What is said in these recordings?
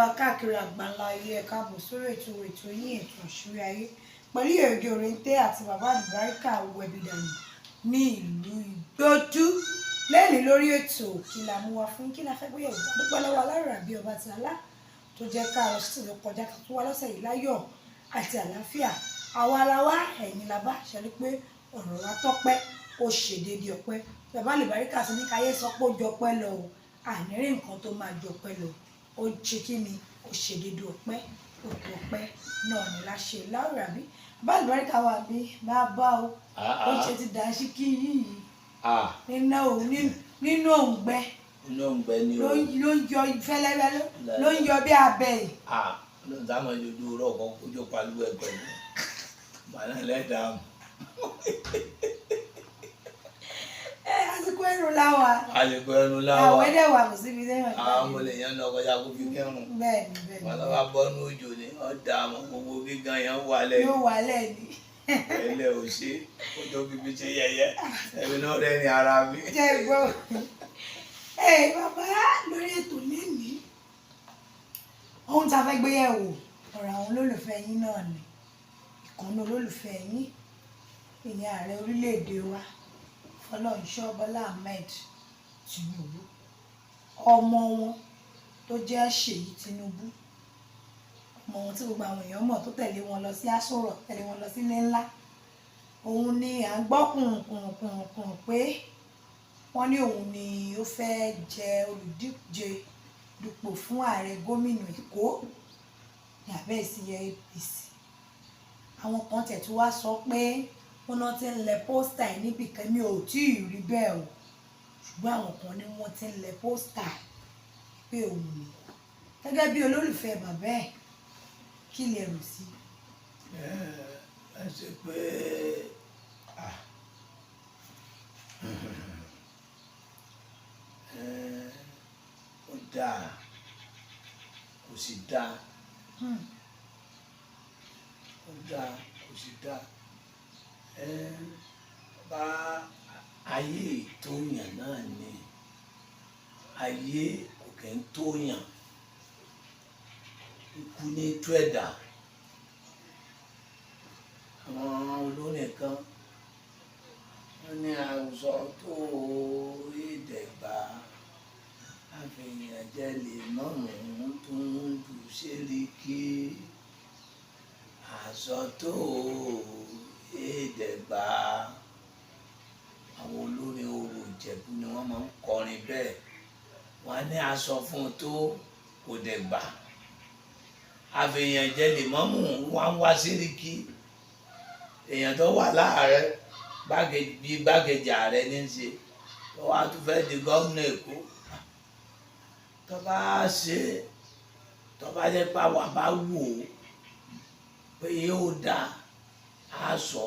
Wa káàkiri àgbáńlá ayé, ẹ káàbọ̀ sórí ètò yín, ètò Àṣírí Ayé, pẹ̀lú Èròjò Òrèǹté àti bàbá àlùbáríkà Wẹ̀bìdànù ní ìlú Ìgbòdú. Lẹ́yìn lórí ètò, kí la mú wa fún? Kí la fẹ́ gbéyẹ̀wò? Dúpẹ́ lọ́wọ́ alárà bí ọba ti alá tó jẹ́ ká lọ sí ìlú kọjá, ká tó wá lọ́sẹ̀ yìí láyọ̀ àti àlàáfíà. Àwa la wá, ẹ̀yin la bá ṣe rí pé ọ̀rọ̀ wa tọ́pẹ́, ó ṣe déédéé ọpẹ́. Bàbá àlùbáríkà sí ní káyé sọ pé ó jọpẹ́ lọ o, àní rí nǹkan tó máa jọpẹ́ lọ. Ó ṣe kí ni? Ó ṣe déédéé ọpẹ́, òkú ọpẹ́ náà ní láṣẹ láwùrà bí bàbá àlùbáríkà wà bí bá o. Ó ṣe ti dà sí kí yìí nínú òǹgbẹ. Inú òǹgbẹ ni o. Ló ń yọ fẹ́lẹ́fẹ́lẹ́, ló ń yọ bí abẹ yìí. Ló ń sáwọn ojú rọ̀ kan kójú palu ẹ̀ pẹ̀lú màá lẹ́dàá. Ẹ àsìkò ẹ̀rùn láwà. Àsìkò ẹ̀rùn láwà. Àwẹ̀ dẹ̀ wà, kò síbi lẹ́yìn. Àwọn ọmọ lè yẹn lọ kọjá kó fi kẹrùn. bẹ́ẹ̀ ni bẹ́ẹ̀ ni Wọn lọ bá bọ́ ní òjò ni ọ̀dà àwọn gbogbo gígan yẹn wà lẹ̀. Yóò wálẹ̀ ni. Ẹlẹ́ ò ṣe kó tó fi fi ṣe yẹ̀yẹ́, ẹ̀mí náà rẹ̀ ní ara mi. Jẹ́ gbọ́ ẹ bàbá, lórí ètò lénìí, ohun tá a fẹ́ gbé yẹ̀wò, ọ̀rọ̀ àwọn olólùfẹ́ yín náà ni. Ìkànnì olólùfẹ́ yín, ìyẹn ààrẹ orílẹ̀-èdè wa, Fọlọ́runṣọ́ Bọ́lá Ahmed Tinubu, ọmọ wọn tó jẹ́ Ṣèyí Tinubu, ọmọ wọn tí gbogbo àwọn èèyàn mọ̀, tó tẹ̀lé wọn lọ sí Aso Rock, tẹ̀lé wọn lọ sílé ńlá, òun ni à ń gbọ́ kùnkùnkùnkùn pé wọ́n ní òun ni ó fẹ́ jẹ olùdíje dupò fún ààrẹ gómìnà Èkó ní abẹ́ ìsìyẹ APC. Àwọn kan tẹ̀ tí wá sọ pé wọ́n náà ti ń lẹ poster ẹ̀ níbìkan. Mi ò tí ì rí bẹ́ẹ̀ o, ṣùgbọ́n àwọn kan ní wọ́n ti ń lẹ poster pé òun ni. Gẹ́gẹ́ bí olólùfẹ́ bàbá ẹ̀, kí lè rò sí? Ẹ ṣe pé ó dáa, kò sì dáa. Ó dáa, kò sì dáa. Bá ayé ìtóyàn náà ni, ayé kò kẹ́ ń tóyàn, ikú ní tú ẹ̀dá. Àwọn olórin kan wọ́n ní àwùjọ tó ìdẹ̀gbà àfihàn jẹ́ lè mọ̀mú tó ń dù sẹ́ríkì, aṣọ tó ìdẹ̀gbà. Àwọn olórin Orò Ìjẹ̀bú ni wọ́n máa ń kọrin bẹ́ẹ̀. Wọ́n á ní aṣọ fún un tó kò dẹ̀gbà, àfihàn jẹ́ lè mọ̀mú wọ́n á wá sẹ́ríkì. Èèyàn tó wà láàrẹ bí gbákejì ààrẹ ní í ṣe, tó wá tún fẹ́ di gómìnà Èkó, tó bá ṣe, tó bá jẹ́ pé àwa bá wò ó pé yóò dáa, á sọ.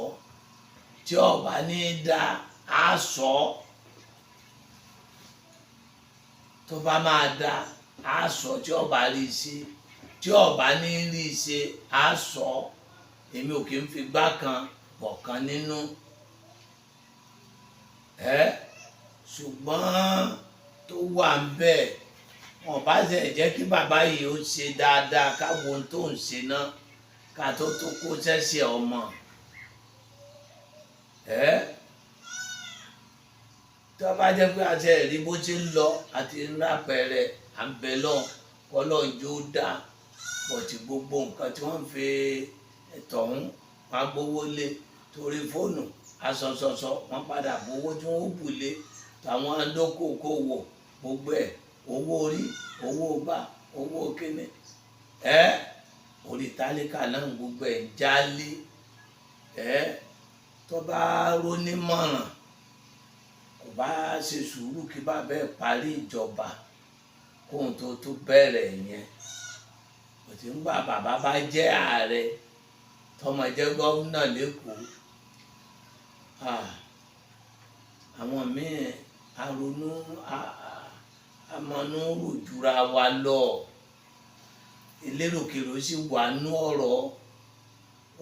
Tí ó bá ní dáa, á sọ. Tó bá máa dáa, á sọ. Tí ó bá rí i ṣe, tí ó bá ní rí i ṣe, á sọ. Èmi ò kì í fi gbá kan bọ̀ kan nínú ẹ, ṣùgbọ́n tó wà ń bẹ̀, wọn bá ṣe jẹ́ kí bàbá yìí ó ṣe dáadáa, káwọn ohun tó ń ṣe náà ká tó kó sẹ́sẹ̀ ọmọ ẹ. Tó bá jẹ́ pé àti ẹ̀rí bó ṣe ń lọ àti ńlá pẹ̀rẹ̀, à ń bẹ lọ́n kọ́lọ́njó dá pọ̀tì gbogbo nǹkan tí wọ́n fi tọ̀hún wọn gbowó lé torí fóònù asọsọsọ, wọn padà gbowó tí wọn ó bù lé tàwọn adókòkòwò, gbogbo ẹ̀, owó orí, owó gbà, owó kíní ẹ, orí tálíkà náà gbogbo ẹ̀ ń jálé ẹ. Tó bá rónímọ̀ràn, kò bá ṣe sùúrù kí bàbá ẹ̀ parí ìjọba kóhun tó bẹ̀rẹ̀ yẹn. Kò tí ń gbà bàbá bá jẹ́ ààrẹ, tọmọ jẹ́ gómìnà lẹ́kọ̀ọ́, àwọn míì aronú amọ̀nú rò jura wa lọ. Eléròkèrò sì wà nú ọ̀rọ̀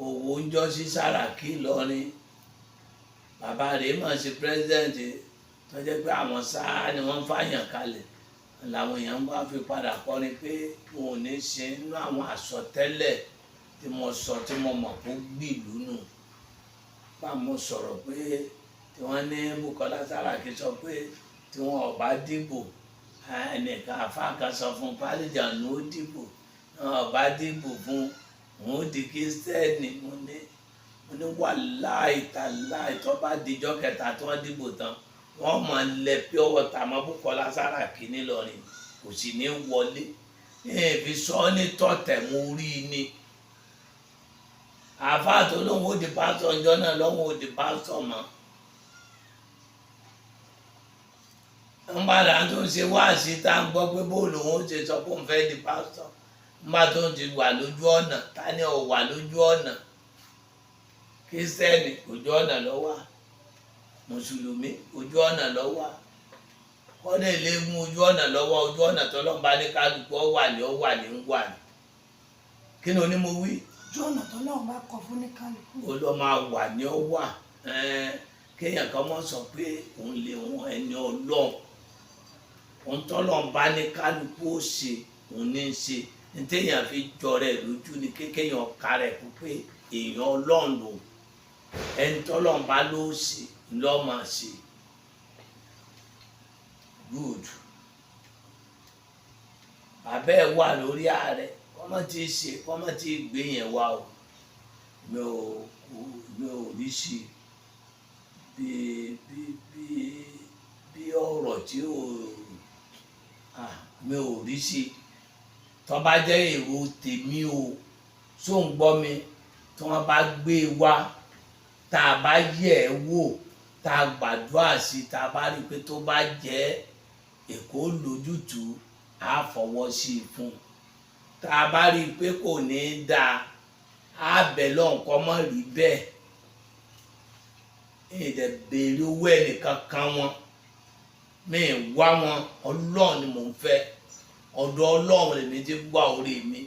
òwò ń jọ sí Sàràkí Ìlọrin. Bàbá rẹ̀ mà ṣe president, tó jẹ́ pé àwọn sáà ni wọ́n fàyàn kalẹ̀. Làwọn èèyàn wá fi padà kọrin pé wọn ò ní ṣe nínú àwọn àsọtẹ́lẹ̀ tí mo sọ tí mo mọ̀ kó gbìlú nù. Bá mo sọ̀rọ̀ pé tí wọ́n ní Bùkọ́lá Sàràkí sọ pé tí wọn ò bá dìbò, ẹnìkan àfáà kan sọ fún pálíjànù ó dìbò, wọn ò bá dìbò fún òun ó di Kírísítẹ́nì. Mo ní wàláì tàláì, tó bá dijọ́ kẹta tí wọ́n dìbò tán, wọ́n máa lẹ pure water mọ́ Bùkọ́lá Sàràkí nílọrin, kò sì ní wọlé. Fi sọ ní tọ̀tẹ̀ mo rí i ni. Àáfàá tó lóun ó di pásítọ̀ ńjọ́ náà lọ́wọ́ ó di pásítọ̀ mọ́. Ńgbàdà tó ń ṣe wáàsí tá à ń gbọ́ pé bóòlù òun ó ṣe sọ pé òun fẹ́ di pásítọ̀, ńgbà tó ń ti wà lójú ọ̀nà, ta ni ò wà lójú ọ̀nà? Kírísítẹ́nì ojú ọ̀nà ló wà, mùsùlùmí ojú ọ̀nà ló wà, kọ́dà eléégún ojú ọ̀nà ló wà, ojú ọ̀nà tọ́lọ́run bá ní kálukú ọ wà ní ọ wà ní ń wà ní. Kí ni onímọ̀ wí? Ojú ọ̀nà tọ́lọ́run bá kọ fún ní kálukú. Ó lọ́ máa wà ní ọ wà. Kéèyàn kan mọ̀ sọ pé òun lè wọn ẹni ọlọ́run, òun tọ́lọ́run bá ní kálukú ó ṣe òun ní í ṣe. Ní téèyàn fi jọ rẹ̀ lójú ni kéèyàn ka rẹ̀ kú pé èèyàn ọlọ́run lòun, ẹni tọ́lọ́run bá ló ṣe lọ́ máa ṣe. Good. Bàbá ẹ̀ wà lórí ààrẹ, kọ́mọ́ tí ì ṣe, kọ́mọ́ tí ì gbé yẹn wá o. Mi ò rí sí bí bí bí bí ọ̀rọ̀ tí ò, mi ò rí sí. Tó bá jẹ́ èrò tèmi o, tó ń gbọ́ mi, tí wọ́n bá gbé e wá, tá a bá yẹ̀ ẹ́ wò, tá a gbàdúrà sí, tá a bá rí i pé tó bá jẹ́ Èkó lójútùú, á fọwọ́ sí i fún un. Tá a bá rí i pé kò ní í dáa, á bẹ̀ lọ́hùn kọ́ mọ́ rí bẹ́ẹ̀. Ìdẹ̀ béèrè owó ẹnìkan kan wọn, mi ì wá wọn, Ọlọ́run ni mò ń fẹ́. Ọ̀dọ̀ Ọlọ́run lèmi ti wá orí mi.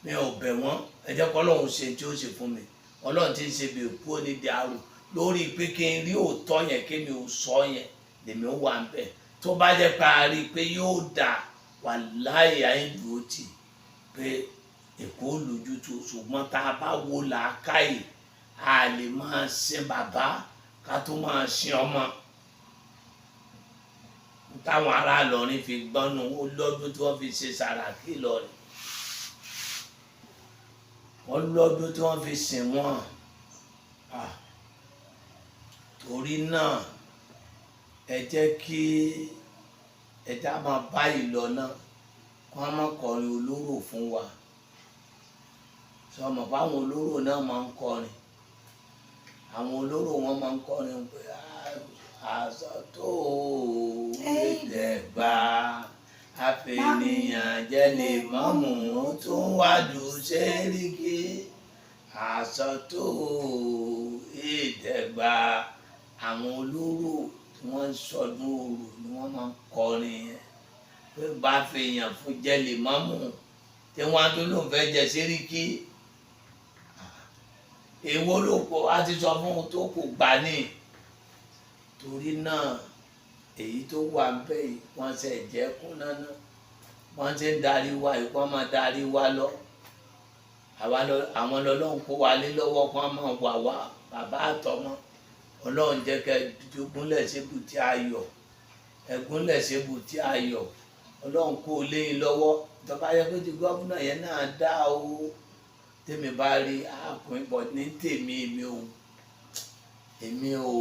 Mi ò bẹ̀ wọ́n, ẹ jẹ́ kọ́ Ọlọ́run ṣe tí ó ṣe fún mi. Ọlọ́run ti ń ṣe bí òkú onídìí àrò lórí pé kí n rí òótọ́ yẹn, kí mi ò sọ yẹn, lèmi ó wà ń bẹ̀. Tó bá jẹ́ pé a rí i pé yóò dà, wàláhì àyìndúró tì pé Èkó lójútu. Ṣùgbọ́n tá a bá wo làákàyè, a lè máa sin bàbá ká tó máa sin ọmọ. Táwọn ará Ìlọrin fi gbọ́nú ó lọ́dún tí wọ́n fi ṣe Sàràkí Ìlọrin, wọ́n lọ́dún tí wọ́n fi sìn wọ́n. Torí náà ẹ jẹ́ kí ẹ já máa bá ìlọ náà, kí wọ́n má kọrin olóró fún wa. Sọmọ fáwọn olóró náà máa ń kọrin, àwọn olóró wọn máa ń kọrin pé aṣọ tó dẹ̀gbà àfẹnìyàn jẹ́ lè mọ́mú tún wájú sẹ́ríkì, aṣọ tó dẹ̀gbà. Àwọn olóró tí wọ́n ń sọdún orò ni wọ́n máa ń kọrin yẹn pé bá fèèyàn fún jẹ́ lè mọ́mú tí wọ́n á tó lóun fẹ́ jẹ sẹ́ríkì. Èwo ló kọ a ti sọ fún un tó kò gbà ní. Torí náà èyí tó wà ń bẹ̀ yìí, wọ́n ṣe jẹ́ kún náná, wọ́n ṣe ń darí wa yìí, wọ́n máa darí wa lọ. Àwọn lọ́lọ́run kó wa lé lọ́wọ́, kó wọ́n máa wà wá bàbá àtọmọ. Ọlọ́run jẹ́ kẹ́ gúnlẹ̀ sébùté ayọ̀, ẹ gúnlẹ̀ sébùté ayọ̀. Ọlọ́run kó o léyìn lọ́wọ́. Tó bá yẹ kó ti gómìnà yẹn náà dá o, tèmi bá rí àkùnrin bọ̀ ní tèmi, èmi ò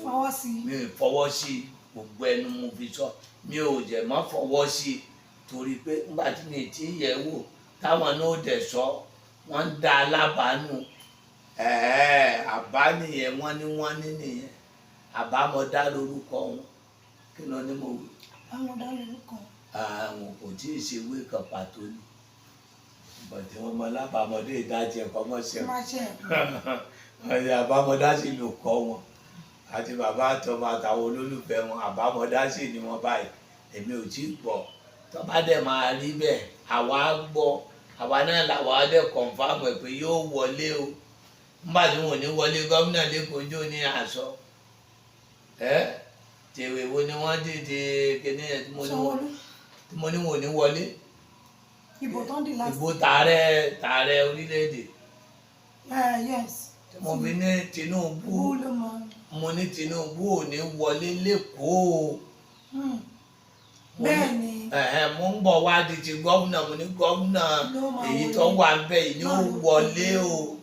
fọwọ́ sí i. Mi ò fọwọ́ sí i, gbogbo ẹnu mo fi sọ, mi ò jẹ̀ mọ́ fọwọ́ sí i, torí pé nígbà tí mi ti yẹ̀ wò táwọn náà dẹ̀ sọ, wọ́n ń da alábàánú àbá nìyẹn, wọ́n ní nìyẹn, àbámọ̀dá lórúkọ wọn. Kí ló ní mo wí? Àbámọ̀dá lórúkọ. Àwọn kò tí ì ṣe ìwé kan pàtó ni, bọ̀dé wọn mọ alábàámọ̀dé ìdájẹ́ ẹ̀kọ́ mọ̀ ṣe Má ṣe. Ọ̀sẹ̀ àbámọ̀dá sì ló kọ́ wọn àti bàbá àtọmọ àtàwọn olólùfẹ́ wọn, àbámọ̀dá sì ni wọ́n báyìí. Èmi ò tí ì gbọ́. Tó bá dẹ̀ máa rí bẹ́ẹ̀, àwa gbọ́, àwa náà làwa dẹ̀ kọ̀ǹfàmù ẹ̀ pé yóò wọlé o. Nígbà tí wọn ò ní wọlé gómìnà lẹ́kọ̀ọ́ jó ní àṣọ ẹ́ tí Tèwé wo ni wọ́n dìde kíní yẹn tí mo ní wọn Sanwó-Olú. tí mo ní wọn ò ní wọlé. Ìbò tó ń dì last. Ìbò tààrẹ orílẹ̀-èdè. Yes. Tí mo fi ní Tinubu. Bú ló mọ. Mo ní Tinubu ò ní wọlé lẹ́kọ̀ọ́. Bẹ́ẹ̀ ni. Ẹ̀hẹ́n, mo ń bọ̀ wá di ti gómìnà, mo ní gómìnà Ló máa èyí wọlé. tó wà ń bẹ̀ yìí ni ó Náà ló wọlé o.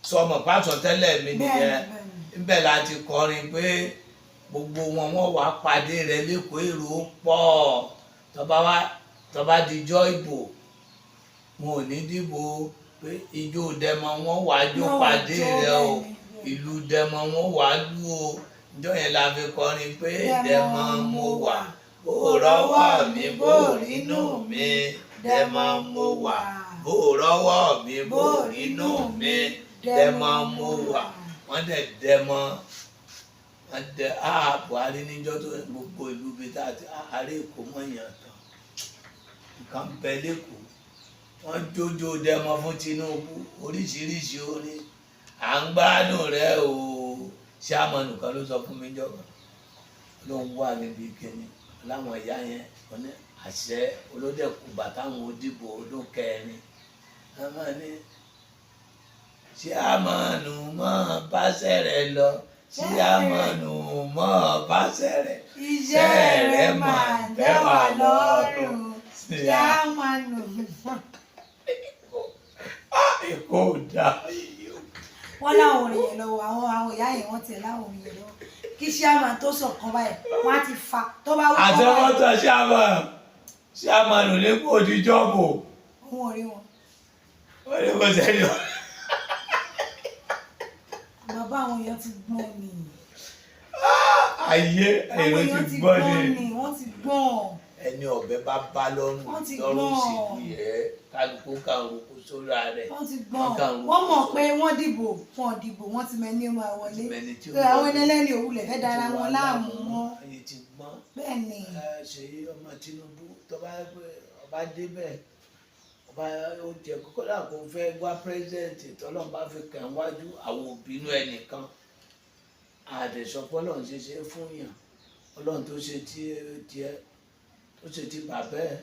Sọmọ pàṣọ tẹ́lẹ̀ mi Bẹ́ẹ̀ nìyẹn. ni, bẹ́ẹ̀ ni. Níbẹ̀ la ti kọrin pé gbogbo wọn wọ́n wá pàdé rẹ̀ lẹ́kọ̀ọ́, èrò pọ̀. Tọ́ba wá tọ́ba dijọ́ ìbò, wọn ò ní dìbò pé ijó dẹmọ wọn wá jó Wọ́n wá pàdé jó, rẹ̀ o. bẹ́ẹ̀ ni, bẹ́ẹ̀ ni. Ìlú dẹmọ wọn wá lú o. Ìjọ yẹn la fi kọrin pé Dẹmọ dẹmọ mo wà, bó rọ́wọ́ mi bó rínú mi, dẹmọ mo wà, bó rọ́wọ́ mi bó rínú mi, dẹmọ mo wà. Wọ́n dẹ̀ dẹmọ, wọ́n dẹ á Buhari níjọ́ tó gbogbo ìlú bíi tá a ti àárẹ̀ Èkó mọ̀yàn tán, nǹkan bẹ lẹ́kọ̀ọ́, wọ́n jójó dẹmọ fún Tinubu, oríṣiríṣi orin à ń gbádùn rẹ o. Ṣáàmánù kan ló sọ fún mi jọba ló ń wà níbi kíni láwọn ìyá yẹn, wọ́n ní àṣẹ olódẹ̀kùbà táwọn òdìbò ọdún kẹrin, wọ́n máa ní ṣíàmánù mọ́ báṣẹ́ rẹ lọ, ṣíàmánù mọ́ báṣẹ́ rẹ, Iṣẹ́ rẹ̀ máa ń tẹ́ wa lọ́rùn. Ṣáàmánù. Èkó ò dáa. Wọ́n láwọn orin yẹn lọ́wọ́, àwọn ìyá yẹn, wọ́n tiẹ̀ láwọn orin yẹn lọ́wọ́. Kí ṣáàmà tó sọ̀kan báyìí, wọ́n á ti fa tó bá wúkọ́ báyìí. Àtẹwọ́tọ̀ ṣíàmánù ní kò díjọ́bù. Òun ò rí wọn. Wọ́n ní kò sẹ́ni. Bàbá, àwọn èèyàn ti gbọ́n ni. Ayé Àwọn èrò èèyàn ti gbọ́ ni. Ni wọ́n ti gbọ́n. Ẹni ọ̀bẹ bá bá lọ́rùn Wọ́n ti lọ́rùn gbọ́n. sì ni ẹ̀ kálukú kan roko sóra rẹ̀. Wọ́n ti gbọ́n. Wọ́n kàn ń Wọ́n mọ̀ pé wọ́n dìbò, wọ́n dìbò, wọ́n ti mẹ́ni ó máa wọlé. Mẹ́ni tí ó Pé àwọn wọlé. ẹni ẹlẹ́ni òwúlẹ̀ fẹ́ dára wọn láàmú mọ́. Ayé ti gbọ́n. Bẹ́ẹ̀ ni. Ẹ ṣèyí ọmọ Tinubu, tó bá yẹ pé ọba débẹ̀, ọba ó jẹ kókó náà kó fẹ́ wá president, tọ́lọ́n bá fi kàn wájú àwọn òbínú ẹnìkan, àdẹ̀sọ́pọ̀ ọlọ́run ṣe ṣe fún yàn. Ọlọ́run tó ṣe tí tiẹ̀, tó ṣe ti bàbá ẹ̀,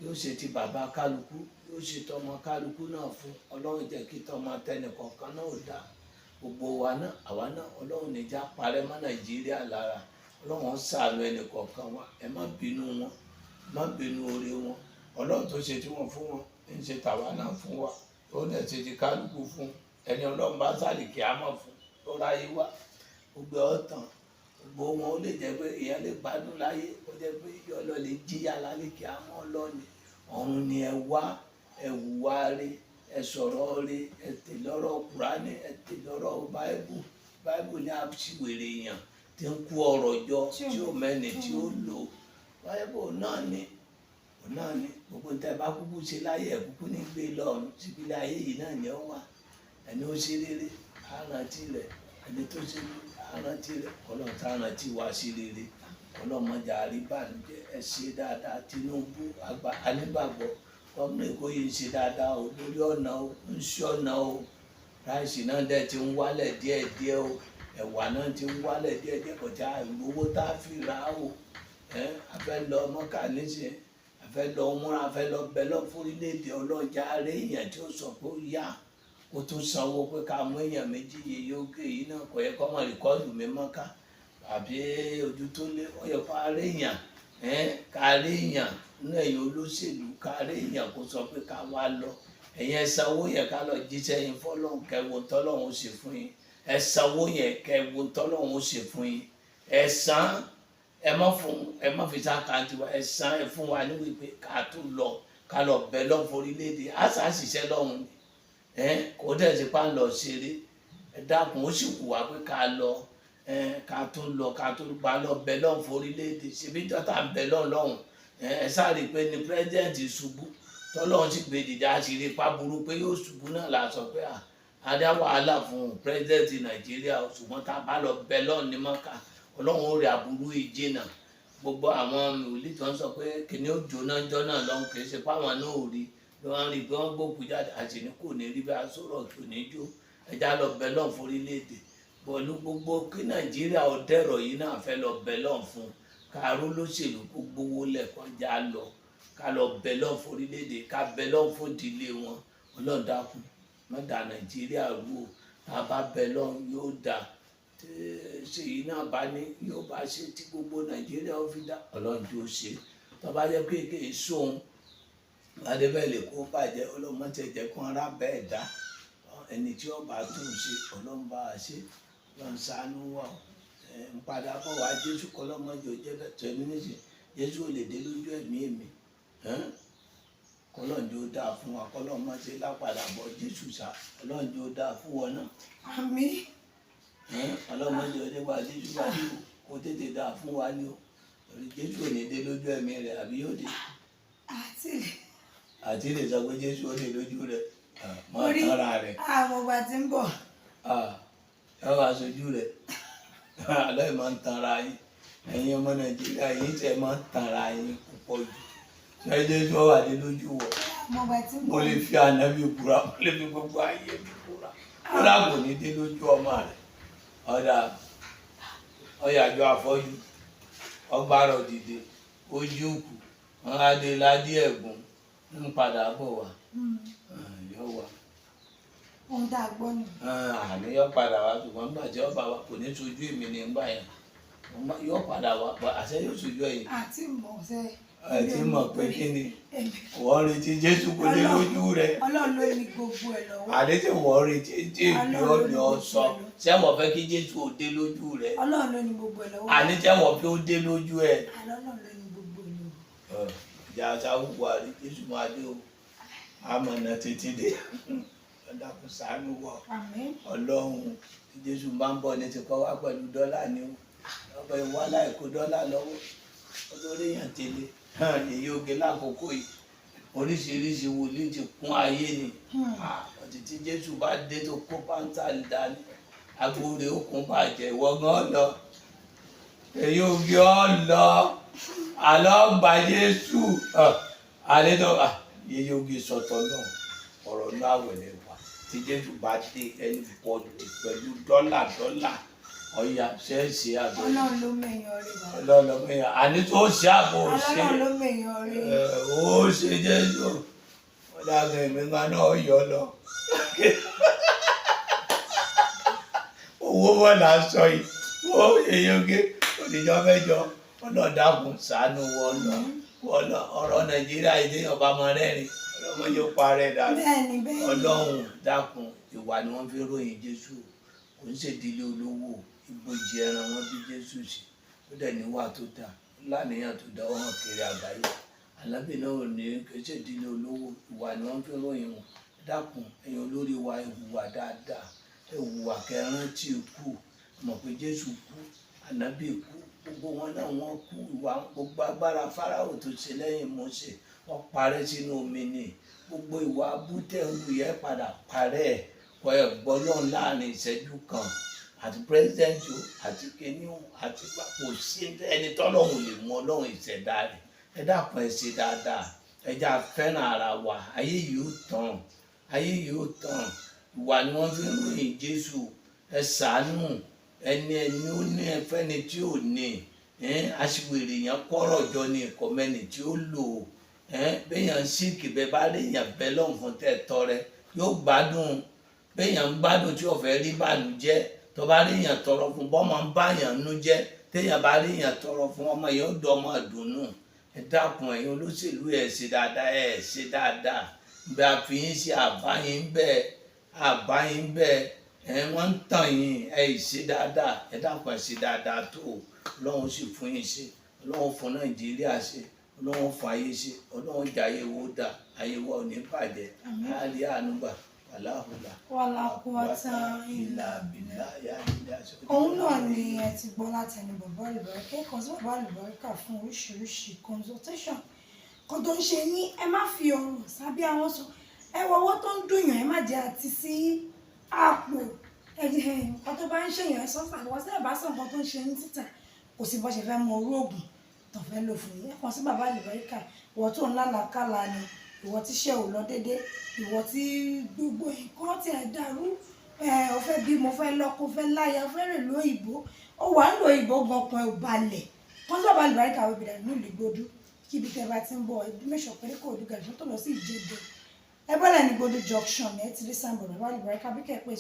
yóò ṣe ti bàbá kálukú, yóò ṣe tọmọ kálukú náà fún. Ọlọ́run jẹ́ kí tọmọ tẹnìkọ̀ọ̀kan náà ò dáa. Gbogbo wa náà, àwa náà, ọlọ́run níjà parẹ́ mọ́ Nàìjíríà lára. Ọlọ́run ṣàánú ẹnìkọ̀ọ̀kan wa. Ẹ má bínú wọn, ẹ má bínú oore wọn. Ọlọ́run tó ṣe tí wọ́n fún wọn ń ṣe tàwa náà fún wa, ó dẹ̀ ṣe ti kálukú fún ẹni ọlọ́run bá sàlìkì àmọ́ fún tó ráyé wá. Gbogbo ọ̀tàn gbogbo wọn, ó lè jẹ́ pé èèyàn lè gbádùn láyé, ó jẹ́ pé yọ lọ lè jíyà lálẹ́ kí á mọ́ lọ́ni ọ̀run ni. Ẹ wá, ẹ wùwá rí, ẹ sọ̀rọ̀ rí, ẹ tè lọ́rọ̀ Kùránì, ẹ tè lọ́rọ̀ Báíbù. Báíbù ní aṣiwèrè èèyàn tí ń kó ọrọ̀ jọ tí ó mẹ́ni tí ó lò. Báíbù náà ni òun náà ni gbogbo níta bá kúkú ṣe láyé ẹ̀ kúkú ní gbé lọ́run síbi ilé ayé yìí náà ni ó wà. Ẹni ó ṣe rere á rántí rẹ̀, ẹni tó ṣe á rántí rẹ̀. Ọlọ́run tá rántí wá sí rere, ọlọ́mọdé àríbànújẹ́. Ẹ ṣe dáadáa. Tinubu àgbà anígbàgbọ́ gómìnà Èkó yìí ń ṣe dáadáa o, lórí ọ̀nà o, ń ṣe ọ̀nà o. Ráìsì náà dẹ̀ ti ń wálẹ̀ díẹ̀díẹ̀ o, ẹ̀wà náà ti ń wálẹ̀ díẹ̀díẹ̀ kọjá ìlówó tá a fi rà á o. Ẹ a fẹ́ lọ Mọ́kà nísìnyí, a fẹ́ lọ múra, a fẹ́ lọ bẹ lọ fórílẹ̀-èdè ọlọ́jà rẹ̀. Èèyàn tí ó sọ pé ó yá kó tún sanwó pé ká mú èèyàn méjì yìí yóò gé yìí náà, kò yẹ kó mọ̀ record mi Mọ́kà àbí ojú tó lé. Ó yẹ kó aré èèyàn ká rí èèyàn nínú ẹ̀yìn olóṣèlú, ká rí èèyàn kó sọ pé ká wá lọ. Ẹ̀yin ẹ sanwó yẹn, ká lọ jíṣẹ́ yín fọlọ́hún, kẹwo tọ́lọ́hún ó ṣe fún yín. Ẹ sanwó yẹn, kẹwo tọ́lọ́hún ó ṣe fún yín. Ẹ san, ẹ má fún, ẹ má fi sákàǹtì wa. Ẹ san, ẹ fún wa níwèé pé ká tó lọ, ká lọ bẹ lọ́n forílẹ̀-èdè àṣà ṣiṣẹ́ lọ́hùn ni ẹ kò dẹ̀ sí pa ń lọ ṣeré. Ẹ dákun, ó sì kù wá pé ká lọ, ẹ ká tún lọ, ká tún bá lọ bẹ lọ́n forílẹ̀-èdè. Ṣebí jọ́tà ń bẹ lọ́n lọ́hùn, ẹ sáré pé ní president ṣubú, tọ́lọ́run sì gbé dìde, àṣírí pa burú pé yóò ṣubú náà la sọ pé à dá wàhálà fún president Nàìjíríà. Ṣùgbọ́n tá a bá lọ bẹ lọ́n ní Mọ́kà, ọlọ́run ó rí aburú ìjìnà. Gbogbo àwọn wòlíì tó ń sọ pé kìnìún ó jóná jọ́nà lọ́hùn, kì í ṣe páwọn náà ò rí bí wọ́n rí bí wọ́n gbókùú jáde àti ní kò ní rí bí aṣọ́rọ̀ kò ní jó. Ẹja lọ bẹ lọ́n forílẹ̀-èdè pẹ̀lú gbogbo kí Nàìjíríà ó dẹ̀rọ̀ yìí náà fẹ́ lọ bẹ lọ́n fún. Kàró lóṣèlú kó gbowó lẹ́ẹ̀kan já lọ, ká lọ bẹ lọ́n forílẹ̀-èdè, ká bẹ lọ́n fòdìlé wọn. Ọlọ́run dákun, má da Nàìjíríà rú o. Tá a bá bẹ lọ́n yóò dà. Tí Ṣèyí náà bá ní yóò bá ṣe tí gbogbo Nàìjíríà ó fi dá, Ọlọ́run tó ṣe. Tó bá jẹ́ pé kì í sóhun adébẹ̀ lè kó bàjẹ́, Ọlọ́run má tiẹ̀ jẹ́ kó ara bẹ́ẹ̀ dá. Ẹni tí ó bá tún ṣe, Ọlọ́run bá a ṣe. Ọlọ́run ṣàánú wa o. Ń padà bọ̀ wá Jésù kọ́ lọ́mọdé ò jẹ́ bẹ́ẹ̀ tẹ̀lé nísìnyí. Jésù ò lè dé lójú ẹ̀mí mi. Kọ́lọ́run jẹ́ ó dáa fún wa, kọ́lọ́run má ṣe lápadà bọ̀ Jésù sá. Ọlọ́run jẹ́ ó dáa fún wọn náà. Àmín. Ọlọ́run má jẹ́ ó dé wá Jésù bá dé o, kó tètè dáa fún wa ni o. Torí Jésù ò ní dé lójú ẹ̀mí rẹ̀, àbí yóò dé? Àti Àti lè sọ pé Jésù ò lè lójú rẹ̀. Mọ́ orí tọ́ra rẹ̀. Àwọn ọgbà tí ń bọ̀. Ẹ wàá sojú rẹ̀. Alẹ́ máa ń tanra yín. Ẹ̀yin ọmọ Nàìjíríà yìí tẹ̀ máa ń tanra yín púpọ̀ jù. Ṣé Jésù wà dé lójú wọ̀? Àwọn ọgbà tí ń Mo bọ̀. lè fi ànábì búra, mo lè fi gbogbo ayé mi búra. Kódà kò ní dé lójú ọmọ rẹ̀. Ọ̀dà ọ̀yàjọ́ afọ́jú, ọgbàrọ̀ dìde, ojú kù, wọn á dé ládé ẹ̀gún, ń padà bọ̀ wá. Yóò wá. Ohun tá a gbọ́ nù. Àní yóò padà wá, ṣùgbọ́n nígbà tí ọba wa kò ní sojú èmi ní gbà yẹn. Yóò padà wá, àṣẹ yóò sojú ẹ̀yìn. Àti mọ̀ ṣe. Ẹ ti mọ̀ pé kí ni wọ́n retí Jésù kò dé lójú rẹ̀. Ọlọ́run ló ní gbogbo ẹ̀ lọ́wọ́. Àní tí wọ́n retí tí èmi ò ní ọ sọ. Ṣé wọ́n fẹ́ kí Jésù ò dé lójú rẹ̀? Ọlọ́run ló ní gbogbo ẹ̀ lọ́wọ́. Àní tí wọ́n fi ó dé lójú ẹ̀. Ọlọ́run ló ní gbogbo ẹ̀ lọ́wọ́. Ìjà sáwù Buhari, Jésù máa dé o. Àmọ̀nà títí dé. Ọ̀dàkùn ṣàánú wọ̀. Àmín. Ọlọ́run, tí Jésù bá ń bọ̀ ní ti kọ́ wá pẹ̀lú dọ́là ni o. Ọbẹ̀ ìwà láìkó dọ́là lọ́wọ́. Ó tó rí èèyàn tẹ́lẹ̀. Èyí oge lákòókò yìí. Oríṣiríṣi wòlíì ti kún ayé ni. Ọtí tí Jésù bá dé tó kó pàǹtà dání. Agbo rẹ̀ ó kún bàjẹ́, ìwọ gan lọ. Èyí oge ọ lọ. Àlọ́ gba Jésù. Àlẹ́ tó èyí oge sọ̀tọ̀ náà. Ọ̀rọ̀ náà wẹ̀lẹ̀ wà. Tí Jésù bá dé ẹni bọ̀dì pẹ̀lú dọ́là dọ́là. Ọ̀ya ṣẹ́ẹ̀ṣì àbọ̀. Ọlọ́run ló mẹ̀yàn rí bàbá. Ọlọ́run ló mẹ̀yàn. Àní tó ṣe àbò ṣe. Ọlọ́run ló mẹ̀yàn rí. Ó ṣe Jésù. Ó dàgbà èmi máa náà yọ lọ. Owó wọ́n là ń sọ yìí. Ó èyí oge òdìjọ́ mẹ́jọ. Ọlọ́run dákun ṣàánú wọ́n lọ. Wọ́n lọ. Ọ̀rọ̀ Nàìjíríà yìí téèyàn bá máa rẹ́rìn. Ọlọ́run yóò parẹ́ dànù. Bẹ́ẹ̀ni bẹ́ẹ̀ni. Ọlọ́run dákun, ìwà ni wọ́n fi ròyìn Jésù. Kò ń ṣèdílé olówó, ibojì ẹran wọn bí Jésù sí. Ó dẹ̀ níwà tó dáa, láníyàn tó dáa, wọ́n kiri àgbáyé. Ànábì náà ò ní kò ń ṣèdílé olówó, ìwà ni wọ́n fi ròyìn wọn. Dákun, ẹ̀yin olórí wa, ẹ hùwà dáadáa, ẹ hùwà kẹ́ rántí ikú. Mọ̀ pé Jésù kú, Ànábì kú, gbogbo wọn náà wọ́n kú. Ìwà gbogbo agbára Fáráò tó ṣe lẹ́yìn Mósè, wọ́n parẹ́ sínú omi ni. Gbogbo ìwà abútẹ̀ ń wù yẹn padà parẹ́ ẹ̀. Kọ́ ẹ gbọ́ lọ́n láàrin ìṣẹ́jú kan. Àti pírẹ́sidẹ́ǹtì o, àti kíní o, àti gbà kò sí ẹni tọ́lọ́hun lè mú Ọlọ́run ìṣẹ̀dá rẹ̀. Ẹ dákun, ẹ ṣe dáadáa. Ẹ jẹ́ a fẹ́ràn ara wa. Ayé yìí ó tán. Ayé yìí ó tán. Ìwà ni wọ́n fi ń ròyìn Jésù. Ẹ ṣàánú ẹni ẹni ó ní ẹfẹ́ni tí ò ní. Aṣiwèrè yẹn kọ́rọ̀ jọ ní ìkọ́mẹ́ni tí ó lò ó. Béèyàn síìkì bẹ́ẹ̀ bá rí èèyàn bẹ́ẹ̀ lọ́hùn fún tẹ̀ tọrẹ, yóò gbádùn. Béèyàn ń gbádùn tí ó fẹ́ rí bànújẹ́, tó bá rí èèyàn tọrọ fún, bọ́mọ ń bá èèyàn nú jẹ́, téèyàn bá rí èèyàn tọrọ fún, ọmọ yẹn ó dọmọ dùnú. Ẹ dákun, ẹ̀yin olóṣèlú, ẹ ṣe dáadáa, ẹ ṣe dáadáa. Bí a fi yín ṣe àbáyín bẹ́ẹ̀, àbáyín bẹ́ẹ̀, ẹ wọ́n ń tàn yín, ẹ ṣe dáadáa. Ẹ dákun, ẹ ṣe dáadáa tó o. Ọlọ́run sì fún yín ṣe. Ọlọ́run fún Nàìjíríà ṣe. Ọlọ́run fún ayé ṣe. Ọlọ́run jẹ́ ayé wo dà, ayé wa ò ní bàjẹ́. Á rí àánú gbà. Wàláhùlà. Wàlá quwwata illa billah. Òun náà ni ẹ ti gbọ́ láti ẹnu bàbá Àlùbáríkà. Ẹ kàn sí bàbá Àlùbáríkà fún oríṣiríṣi consultation. Kan tó ń ṣe yín, ẹ má fi ọ̀rọ̀ sábẹ́ àwọn sọ. Ẹ wọ owó tó ń dùn yàn, ẹ má jẹ́ àti sí àpò. Ẹ jẹ́ nǹkan tó bá ń ṣèyàn, ẹ sọ fún àwọn sẹ́yìn bá sọ nǹkan tó ń ṣe yín títà. Kò sí bó ṣe fẹ́ mọ orú òògùn tó fẹ́ lò fún yín. Ẹ kàn sí bàbá Àlùbáríkà. Ìwọ tó ń lálàkàlà ni, ìwọ tí iṣẹ́ ò lọ dédé, ìwọ tí gbogbo nǹkan tí ẹ dàrú, ẹ ò fẹ́ bí mo fẹ́ lọ́kọ, fẹ́ láya, fẹ́ rìn lóyìnbó, ó wà ń lo òyìnbó gan kan ò balẹ̀. Wọ́n sábà Àlùbáríkà Webìdà nílùú Ìgbòdú. Kíbi tẹ́ bá ti ń bọ̀, ẹbí mẹ́sàn pé kò dùgà tó lọ sí Ìjẹ̀dẹ̀. Ẹ bọ́lá ní Ìgbòdú junction, ẹ ti rí signboard Bàbá Àlùbáríkà bí kẹ́ pé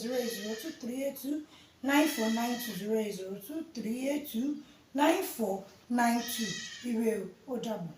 08023829492, 08023829492. Ire o, ó dàbọ̀.